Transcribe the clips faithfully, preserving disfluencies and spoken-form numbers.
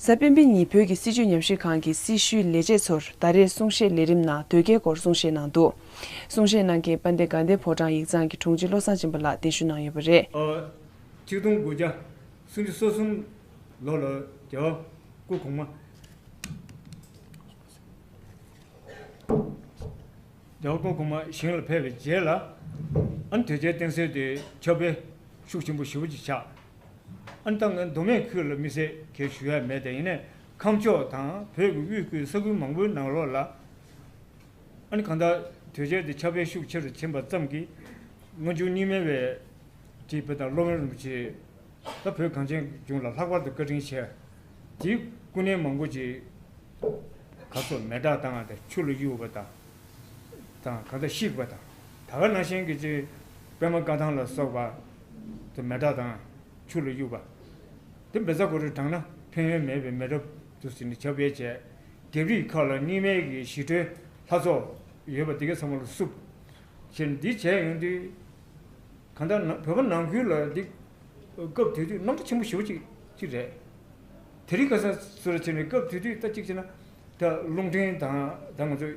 གཟའ་སྤེན་པ་ཉིན་བོད་ཀྱི་སྲིད་བྱུས་ཉམས་ཞིབ་ཁང་གི་སྲི་ཞུའི་ལས་བྱེད་ཚོར་ཟླ་རེའི་གསུང་བཤད་ལས་རིམ་ནང་དོལ་རྒྱལ་སྐོར་གསུང་བཤད་གནང་འདུག་གསུང་བཤད་གནང་མཁན་དཔལ་ལྡན་དགའ་ལྡན་ཕོ་བྲང་ཡིག་ཚང་གི་དྲུང་ཆེ་བློ་བཟང་སྦྱིན་པ་ལགས་གདན་ཞུ་གནང་ཡོད་པ་རེད། ཨ། ཆིག་སྟོང་དགུ་བརྒྱ་སུམ་ཅུ་སོ་གསུམ་ལོ་ལ་རྒྱལ་བ་སྐུ་གོང་མ། རྒྱལ་བ་སྐུ་གོང་མ་ཞིང་ལ་ཕེབས་པའི་རྗེས་ལ། ཨ་ནི་དོལ་རྒྱལ་བསྟེན་གསོལ་དེ་ཁྱབ་སྤེལ་ཤུགས་ཆེན་པོ་ཞེ་པོ་ཅིག་ཆགས། ཨ་ནི་ད་ང་མདོ་སྨད་ཁུལ་ལ་དམིགས་བསལ་གང་ཞུ་ཡ་མེད་དེ། ཡིན་ནའི་ཁམས་ཕྱོགས་དང་བོད་ཀྱི་དབུས་ཁུལ་ས་ཁུལ་མང་པོའི་ནང་ལོགས་ལ། ཨ་ནི་གང་ལྟར་དོལ་རྒྱལ་དེ་ཁྱབ་སྤེལ་ཤུགས་ཆེ་རུ་ཕྱིན་པ་ཙམ་གྱིས། སྔོན་བྱུང་རྙིང་མའི་བའི་སྤྱི་དཔོན་དང་སློབ་དཔོན་རིན་པོ་ཆེ། ད་བོད་གངས་ཅན་གྱི་ལྗོངས་ལ་ལྷག་པར་དུ་བཀའ་དྲིན་ཆེ། དེའི་སྐུ་བརྙན་མང་པོ་ཅིག་ག་སོགས་མེ་སྲེག་བཏང་བ་དང་ཆུ་ལ་གཡུགས་པ་དང་། དང་གང་ལྟར་བཤིག་པ་དང་། ད་ག་ནང་བཞིན་གྱི་ཅིག་པད་མ་བཀའ་ཐང་ལ་སོགས་པ་དེ་མེ་སྲེག་དང་ཆུ་ལ་གཡུགས་པ། དེ་བཛྲ་གུ་རུ་བགྲངས་ན་ཕན་ཡོན་མེད་པའི་མེ་རབས་དུ་ཟིན་ནས་ཁྱབ་སྤེལ་བྱས། ལྡེབས་རིས་ཁག་ལ་རྙིང་མའི་གི་ཞི་ཁྲོའི་ལྷ་ཚོགས་ཡོད་པ་དེ་གའི་ཚང་མ་ལ་བསུབ་བྱས་ནས་འདི་བྱས་ཡོང་དུས། གང་ལྟར་ན་བོད་པ་ནང་ཁུལ་ལ་འདི་སྐབས་དེ་དུས་རྣམ་གྲངས་ཆེན་པོ་ཞེ་པོ་ཅིག་ཅིག་རེད། དེ་རིང་ཁ་སང་སུ་ར་ཕྱིན་ནས་སྐབས་དེ་དུས་ད་ཅིག་བྱས་ན་ད་རླུང་འཕྲིན་དང་ད་ང་ཚོས་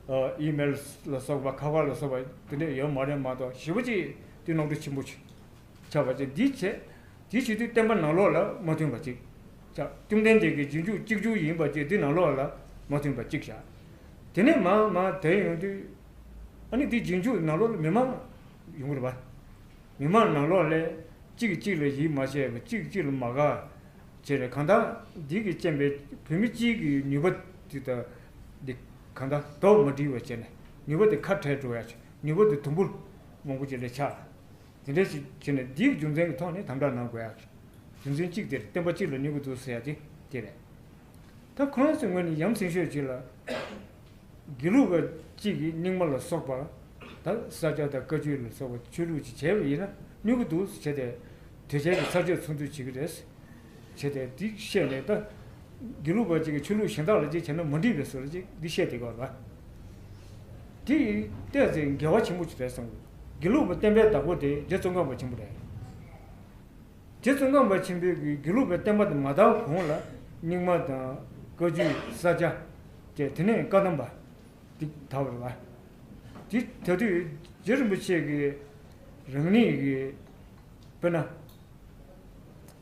ཨ་ཨི་མེལ་ལ་སོགས་པ་ཁ་པར་ལ་སོགས་པ་དེ་འདྲས་ཡོད་མ་རེད་མ་གཏོགས་ཞེ་པོ་ཅིག་དེ་རྣམ་གྲངས་ཆེན་པོ་ཅིག་ཆགས་པ་ཅིག་འདི་བྱས། དེ་བྱེད་དུས་བསྟན་པ་ནང་ལོགས་ལ་མ་མཐུན་པ་ཅིག་ཆགས། བཅོམ་ལྡན་འདས་ཀྱི་རྗེས་འཇུག་གཅིག་གྱུར་ཡིན་པ་ཅིག་འདི་ནང་ལོགས་ལ་མ་མཐུན་པ་ཅིག་བཞག། དེ་ནས་མར་མར་དེ་ཡོང་དུས་ཨ་ནི་འདི་རྗེས་འཇུག་ནང་ལོགས་ལ་མི་མང་ཡོང་གི་རེད་པ། མི་མང་ནང་ལོགས་ལ་གཅིག་གིས་གཅིག་ལ་ཡིད་མ་ཆེས་པ། གཅིག་གིས་གཅིག་ལ་མ་དགའ་བྱས་རེད། གང་ལྟར་འདི་གི་རྐྱེན་པས་བོད་མི་སྤྱིའི་གི་ནུས་པ་དེ་དང་འདི་གང་ལྟར་ལྡོག་མ་སྒྲིལ་བ་བྱས་ནས་ནུས་པ་དེ་ཁ་བྲལ་འགྲོ་ཡ་ཆེ། ནུས་པ་དེ་དུམ་བུ་མང་པོ་ཅིག་ལ་ཆགས། དེ་འདྲ་ཞིག་བྱས་ནས་འདིའི་རྒྱུ་མཚན་གྱི་ཐོག་ནས་དམ་དྲག་གནང་དགོས་ཡ། རྒྱུ་མཚན་གཅིག་དེ་རེད། བསྟན་པ་གཅིག་ལ་གནོད་ཀྱི་འདུག་ཟེར་ཡ་དེ་དེ་རེད། ད་ཁོ་རང་ཚོའི་ངོས་ནས་ཡ་མཚན་ཤོས་ཅིག་ལ། དགེ་ལུགས་པ་གཅིག་གིས་རྙིང་མ་ལ་སོགས་པ་དང་ས་སྐྱ་དང་བཀའ་བརྒྱུད་ལ་སོགས་པ་ཆོས་ལུགས་ཅིག་བྱས་པ་ཡིན་ན་གནོད་ཀྱི་འདུག་ཟེར་བྱས་ཏེ། དོལ་རྒྱལ་གྱིས་ཚར་གཅོད་ཚུར་འདུ་བྱེད་ཀྱི་རེད་ཟེར་བྱས་ཏེ་འདི་བཤད་ནས། ད་དགེ་ལུགས་པ་གཅིག་གིས་ཆོས་ལུགས་གཞན་དག་ལ་གཅིག་བྱས་ན་མ་འགྲིག་པའི་བཟོ་ལ་གཅིག་འདི་བཤད་བསྡད་ཀྱི་ཡོད་རེད་པ། དེ་ཡིན་ཏེ་ཚེ་འགལ་བ་ཆེན་པོ་ཅིག་རེད་བསམ་གྱི། དགེ་ལུགས་པ་བསྟན་པའི་བདག་པོ་དེ་རྗེ་ཙོང་ཁ་པ་ཆེན་པོ་རེད། རྗེ་ཙོང་ཁ་པ་ཆེན་པོས་ཀྱི་དགེ་ལུགས་པའི་བསྟན་པ་དེ་མ་དར་གོང་ལ་རྙིང་མ་དང་བཀའ་བརྒྱུད་ས་སྐྱ་བཅས། དེ་ནས་བཀའ་གདམས་པ་འདི་དར་བ་རེད་པ། དེ་ད་དུས་རྗེ་རིན་པོ་ཆེ་གིས་རང་ཉིད་ཀྱི་དཔེར་ན་ཨ་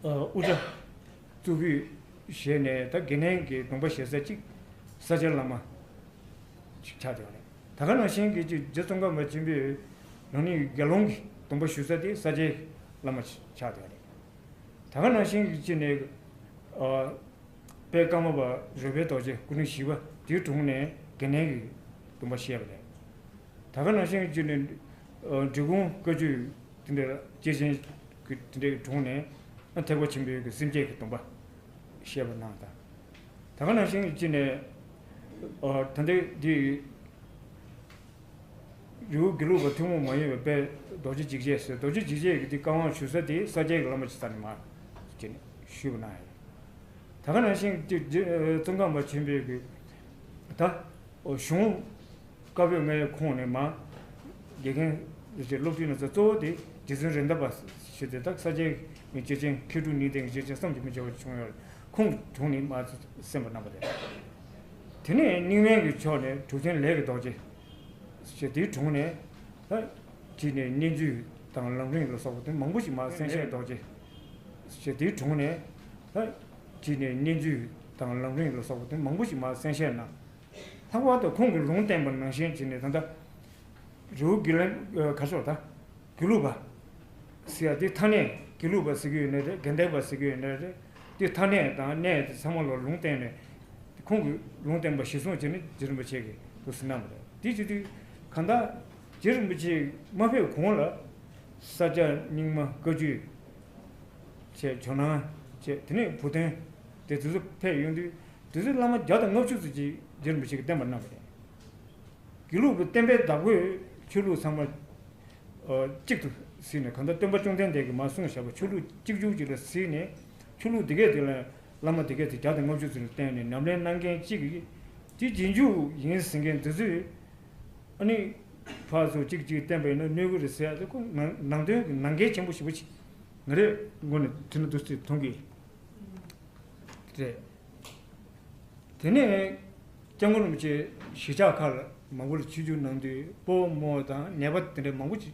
དབུ་སྐྲ་གཙུག་ཕུད་བཞེས་ནས་ད་དགེ་ལྡན་གྱི་སྡོམ་པ་བཞེས་ས་གཅིག་ས་སྐྱའི་བླ་མ་ཅིག་ཆགས་བསྡད་པ་རེད། ད་ག་ནང་བཞིན་གྱི་ཅིག་རྗེ་ཙོང་ཁ་པ་ཆེན་པོས་རང་ཉིད་དགེ་སློང་གི་སྡོམ་པ་ཞུ་ས་དེ་ས་སྐྱའི་བླ་མ་ཆགས་བསྡད་པ་རེད། ད་ག་ནང་བཞིན་གྱི་ཅིག་ནས་ཨ་དཔལ་ཀརྨ་པ་རོལ་པའི་རྡོ་རྗེ་སྐུ་ཕྲེང་བཞི་པ་དེའི་དྲུང་ནས་དགེ་ལྡན་གྱི་སྡོམ་པ་བཞེས་པ་རེད། ད་ག་ནང་བཞིན་གྱི་ཅིག་ནས་ཨ་འབྲི་གུང་བཀའ་བརྒྱུད་དེ་འདྲ་སྐྱེས་ཆེན་གྱི་དེ་འདྲའི་དྲུང་ནས་ཨ་ཐེག་པ་ཆེན་པོའི་གི་སེམས་བསྐྱེད་ཀྱི་སྡོམ་པ་བཞེས་པ་གནང་དང་། ད་ག་ནང་བཞིན་གྱི་ཅིག་ནས་ཨ་ད་ལྟའི་འདི་རི་བོ་དགེ་ལུགས་པ་ཐུན་མོང་མ་ཡིན་པའི་དཔལ་རྡོ་རྗེ་འཇིགས་བྱེད་ཟེར། རྡོ་རྗེ་འཇིགས་བྱེད་ཀྱི་དེ་བཀའ་དབང་ཞུ་ས་དེ་ས་སྐྱའི་གི་བླ་མ་ཅིག་རྩ་ནས་མ་ཅིག་ནས་ཞུས་པ་གནང་ཡོད། ད་ག་ནང་བཞིན་གྱི་ཅིག་རྗེ་ཙོང་ཁ་པ་ཆེན་པོའི་གི་ད་གཞུང་བཀའ་པོད་ལྔའི་ཁོངས་ནས་མ་དགེ་རྒན་ཅིག་སློབ་ཁྲིད་གནང་ས་གཙོ་བོ་དེ་རྗེ་བཙུན་རེད་མདའ་པ་ཞུ་སྟེ། ད་ས་སྐྱའི་གི་སྐྱེས་ཆེན་མཁས་གྲུབ་གཉིས་ལྡན་གྱི་སྐྱེས་ཆེན་བསམ་གྱིས་མི་ཁྱབ་པ་བྱུང་ཡོད། ཁོང་དྲུང་ནས་མ་གསན་པ་གནང་བ་རེད། དེ་ནས་རྙིང་མའི་གི་ཕྱོགས་ནས་གྲུབ་ཆེན་ལས་ཀྱི་རྡོ་རྗེ་ཞེས་དེའི་དྲུང་ནས་ད་ཅིག་ནས་སྙན་བརྒྱུད་དང་ལམ་རིམ་ལ་སོགས་པ་དེ་མང་པོ་ཞིག་མ་གསན་བཤད་རྡོ་རྗེ་ཞེས་དེའི་དྲུང་ནས་ད་ཅིག་ནས་སྙན་བརྒྱུད་དང་ལམ་རིམ་ལ་སོགས་པ་དེ་མང་པོ་ཞིག་མ་གསན་བཤད་གནང་། ལྷག་པར་དུ་ཁོང་གིས་ལུང་བསྟན་པ་ནང་བཞིན་བྱས་ནས་ད་ལྟ་རི་བོ་དགེ་ལེན་ཨ་ག་ཤོག་ད་དགེ་ལུགས་པ་ཟེར་ཡ་དེ་ཐ་སྙད་དགེ་ལུགས་པ་ཟེར་གྱི་ཡོད་ནའི་རེད། དགེ་ལྡན་པ་ཟེར་གྱི་ཡོད་ནའི་རེད། དེ་ཐ་སྙད་དང་གནས་དེ་ཚང་མ་ལ་ལུང་བསྟན་ནས་ཁོང་གིས་ལུང་བསྟན་པ་གཞིར་བཟུང་བྱས་ནས་རྗེ་རིན་པོ་ཆེ་གིས་འདུག་སེ་གནང་བ་རེད། དེ་བྱེད་དུས་གང་ལྟར་རྗེ་རིན་པོ་ཆེ་མ་ཕེབས་གོང་ལ་ས་སྐྱ་རྙིང་མ་བཀའ་བརྒྱུད་བྱས། ཇོ་ནང་བྱས། དེ་ནས་བུ་སྟོན་དེ་དུས་ཚོད་ཕེབས་ཡོང་དུས་དེ་ཚོའི་བླ་མ་བརྒྱ་དང་ལྔ་བཅུ་ཙམ་ཅིག་རྗེ་རིན་པོ་ཆེ་གིས་བསྟན་པ་གནང་བ་རེད། དགེ་ལུགས་པའི་བསྟན་པའི་བདག་པོས་ཆོས་ལུགས་ཚང་མ་ཨ་གཅིག་ཏུ་བསྲེས་ནས་གང་ལྟར་སྟོན་པ་བཅོམ་ལྡན་འདས་ཀྱིས་མར་གསུངས་བཞག་པ་ཆོས་ལུགས་གཅིག་གྱུར་ཅིག་ལ་བསྲེས་ནས་ཆོས་ལུགས་འདི་གས་དེ་ལ་བླ་མ་འདི་གས་དེ་བརྒྱ་དང་ལྔ་བཅུ་ཙམ་ལ་བསྟེན་ནས་ཉམས་ལེན་གནང་མཁན་གཅིག་གིས་དེ་རྗེས་འཇུག་ཡིན་ཟེར་མཁན་འདི་ཚོས་ཨ་ནི་ཕར་ཚུར་གཅིག་གཅིག་བསྟེན་པ་ཡིན་ན་གནོད་གི་རེད་ཟེར་ཡ་དེ་ཁོ་ནང་ནང་དོན་གྱི་ནང་འགལ་ཆེན་པོ་ཞེ་པོ་ཅིག་ང་རའི་ངོས་ནས་དྲིས་ན་འདུག་སེ་མཐོང་གི། རེད། དེ་ནས་སྐྱབས་མགོན་རིན་པོ་ཆེ་གཞིས་ཆགས་ཁག་ལ་མང་པོ་ལ་ཆིབས་བསྒྱུར་གནང་དུས་སྤོ་བོ་རྨོ་བོ་དང་ནད་པ་དེ་འདྲ་མང་པོ་ཅིག་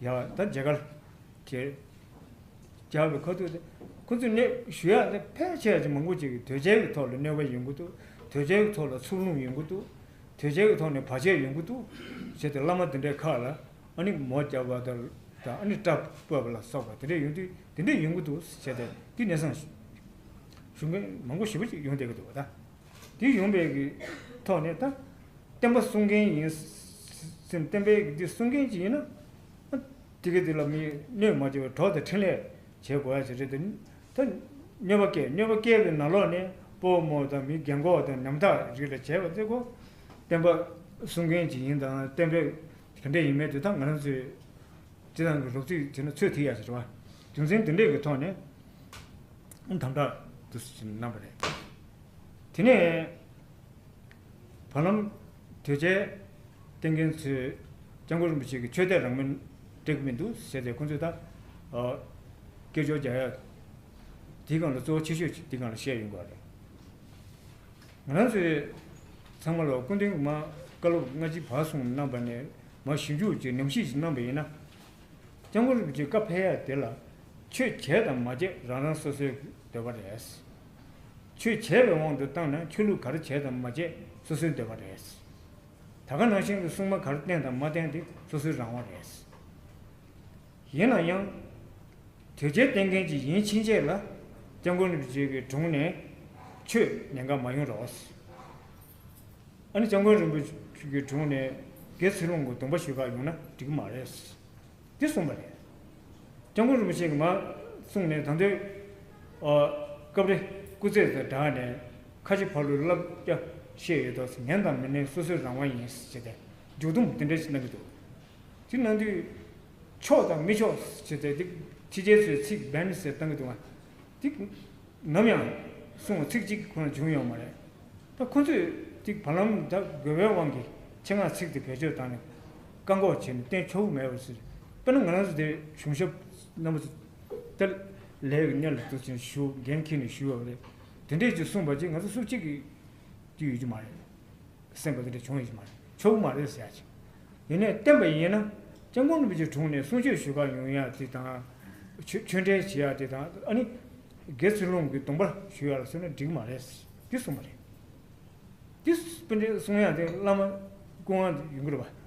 ཡར་ད་མཇལ་ཁ་བྱས། མཇལ་བའི་ཁ་ཐུག་དེ་ཁོ་ཚོས་ནད་ཞུ་ཡག་དེ་ཕལ་ཆེར་ཅིག་མང་པོ་ཅིག་གིས་དོས་འཁྱལ་གྱི་ཐོག་ལ་གནོད་པ་ཡོང་གི་འདུག་དོས་འཁྱལ་གྱི་ཐོག་ལ་འཚུབ་རླུང་ཡོང་གི་འདུག་དོས་འཁྱལ་གྱི་ཐོག་ནས་བར་ཆད་ཡོང་གི་འདུག་ཟེར་ཏེ་བླ་མ་དེ་འདྲའི་ཁག་ལ་ཨ་ནི་མོ་བརྒྱབ་པ་དང་ཨ་ནི་སྐྲ་སྤོབས་པ་ལ་སོགས་པ་དེ་འདྲ་ཡོང་དུས་དེ་འདྲ་ཡོང་གི་འདུག་ཟེར་ཏེ་དེ་གནས་སྟངས་ཞུ་མཁན་མང་པོ་ཞེ་པོ་ཅིག་ཡོང་བསྡད་ཀྱི་འདུག་བ་ད། དེ་ཡོང་བའི་གི་ཐོག་ནས་ད་བསྟན་པ་སྲུང་མཁན་ཡིན་ཟེར་བསྟན་པའི་གི་འདི་སྲུང་མཁན་ཅིག་ཡིན་ན་དེ་གི་དེ་ལ་མི་གནོད་མ་བྱེད་པར་གྲོགས་དང་འཕྲིན་ལས་བྱེད་དགོས་ཡ་ཅིག་རེད་དེ། ད་གནོད་པ་བསྐྱལ་གནོད་པ་བསྐྱལ་བའི་ནང་ལོགས་ནས་སྤོ་བོ་རྨོ་བོ་དང་མི་རྒན་གོག་དང་ཉམ་ཐག་རིགས་ལ་བྱས་པ་དེ་ཁོ་བསྟན་པ་སྲུང་མཁན་ཅིག་ཡིན་དང་བསྟན་པའི་ག་འདྲ་ཡིན་མེད་དེ་ད་ང་རང་ཚོས་སྤྱི་བཏང་གི་ལོག་ཚིག་བྱས་ན་ཚོད་ཐིག་ཡ་ཞིག་རེད་བ། རྒྱུ་མཚན་དེ་འདྲས་ཀྱི་ཐོག་ནས་དམ་དྲག་དུ་གནང་བ་རེད། དེ་ནས་བར་ལམ་དོས་འཁྱལ་བསྟེན་མཁན་ཚོས་སྐྱབས་མགོན་རིན་པོ་ཆེ་གི་ཆོས་དད་རང་མོས་འགྲིག་མི་འདུག་ཟེར་ཏེ་ཁོ་ཚོས་ད་སྐད་ཅོར་རྒྱག་ཡ་དེའི་སྒང་ལ་གཙོ་བོ་ཆེ་ཤོས་ཅིག་དེའི་སྒང་ལ་བཤད་ཡོང་གི་རེད། ང་རང་ཚོས་ཚང་མ་ལ་སྐུ་མདུན་གྱི་མ་བཀའ་སློབ་སྔ་ཕྱི་བར་གསུམ་གནང་བ་ནས་མར་ཞིབ་འཇུག་ཅིག་ཉམས་ཞིབ་ཅིག་གནང་བ་ཡིན་ན། སྐྱབས་མགོན་རིན་པོ་ཆེ་བཀའ་ཕེབས་ཡ་དེ་ལ་ཆོས་བྱས་དང་མ་བྱས་རང་རང་སོ་སོའི་འདོད་པ་རེད། ཆོས་བྱས་པའི་དབང་དུ་བཏང་ན་ཆོས་ལུགས་ག་རེ་བྱས་དང་མ་བྱས་སོ་སོའི་འདོད་པ་རེད། ད་ག་ནང་བཞིན་གྱི་སྲུང་མ་ག་རེ་བསྟེན་དང་མ་བསྟེན་དེ་སོ་སོའི་རང་དབང་རེད། ཡིན་ན་ཡང་། དོལ་རྒྱལ་བསྟེན་མཁན་ཅིག་ཡིན་ཕྱིན་ཆད་ལ་སྐྱབས་མགོན་རིན་པོ་ཆེ་གི་དྲུང་ནས་ཆོས་ཉེན་ཁ་མ་ཡོང་རོགས། ཨ་ནི་སྐྱབས་མགོན་རིན་པོ་ཆེ་གི་དྲུང་ནས་དགེ་ཚུལ་སློང་གི་སྡོམ་པ་ཞུ་ག་ཡོང་ན་འགྲིག་གི་མ་རེད། འདི་གསུངས་པ་རེད། སྐྱབས་མགོན་རིན་པོ་ཆེ་གིས་མར་གསུངས་ནས་ད་དུང་སྐབས་རེ་སྐུ་ཚེ་དང་སྦྲགས་ནས་ཁ་ཆེ་ཕ་ལོའི་བསླབ་བྱ་བཤད་ཡོད་དོ། ཉན་དང་མི་ཉན་སོ་སོའི་རང་དབང་ཡིན་ཟེར་ཏེ་མཇུག་སྡོམ་དེ་འདྲ་ཞིག་གནང་གི་འདུག་དེ་གནང་དུས་ཆོག་དང་མི་ཆོག་ཟེར་ཏེ་དེ་ཕྱི་རྒྱལ་ཚོས་ཚིག་བན་ཟེར་བཏང་གི་འདུག་ང་། དེ་ནམ་ཡང་གསུང་བ་ཚིག་གཅིག་ཁོ་ན་བྱུང་ཡོད་མ་རེད། ད་ཁོ་ཚོས་དེ་བར་ལམ་ད་དགོས་པའི་དབང་གིས་ཆེད་མངགས་ཚིག་དེ་བེད་སྤྱོད་བཏང་ནས་བཀག་འགོག་བྱས་ནས་བསྟན་ཆོག་གི་མེད་པར་ཟེར། དཔེར་ན་ང་རང་ཚོ་དེ་གཞུང་ཞབས་རྣམ་པ་ཚོ་ད་ལས་ཀྱི་གནས་ལ་འདུག་ཅིང་ཞུ་འགན་འཁྱེར་ནས་ཞུ་བ་རེད། དེ་འདྲས་ཀྱིས་གསུངས་པ་ཅིག་ང་ཚོ་སུ་གཅིག་གིས་དེ་ཡོད་ཀྱི་མ་རེད། སེམས་པ་དེ་འདྲ་བྱུང་ཡོད་ཀྱི་མ་རེད། ཆོག་གི་མ་རེད་ཟེར་ཡ་ཅིག་ཡིན་ནའི་བསྟན་པ་ཡིན་ན་སྐྱབས་མགོན་རིན་པོ་ཆེའི་དྲུང་ནས་གསུང་ཆོས་ཞུ་གར་ཡོང་ཡ་དེ་དང་། ཆོས་ཆོས་འབྲེལ་བྱེད་ཡ་དེ་དང་ཨ་ནི་དགེ་ཚུལ་སློང་གི་སྡོམ་པ་ཞུ་ཡ་ལ་སོགས་ན་འགྲིག་མ་རེད་དེ་གསུངས་པ་རེད། དེ་དཔེ་འདྲའི་གསུང་ཡ་དེ་བླ་མ་སྐུ་དབང་ཡོང་གི་རེད་པ།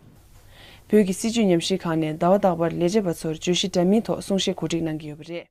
བོད་ཀྱི་སྲིད་བྱུས་ཉམས་ཞིབ་ཁང་ནས་ཟླ་བ་རྟག་པར་ལས་བྱེད་པ་ཚོར་བརྗོད་གཞི་འདྲ་མིན་ཐོག་གསུང་བཤད་གོ་སྒྲིག་གནང་གི་ཡོད་པ་རེད།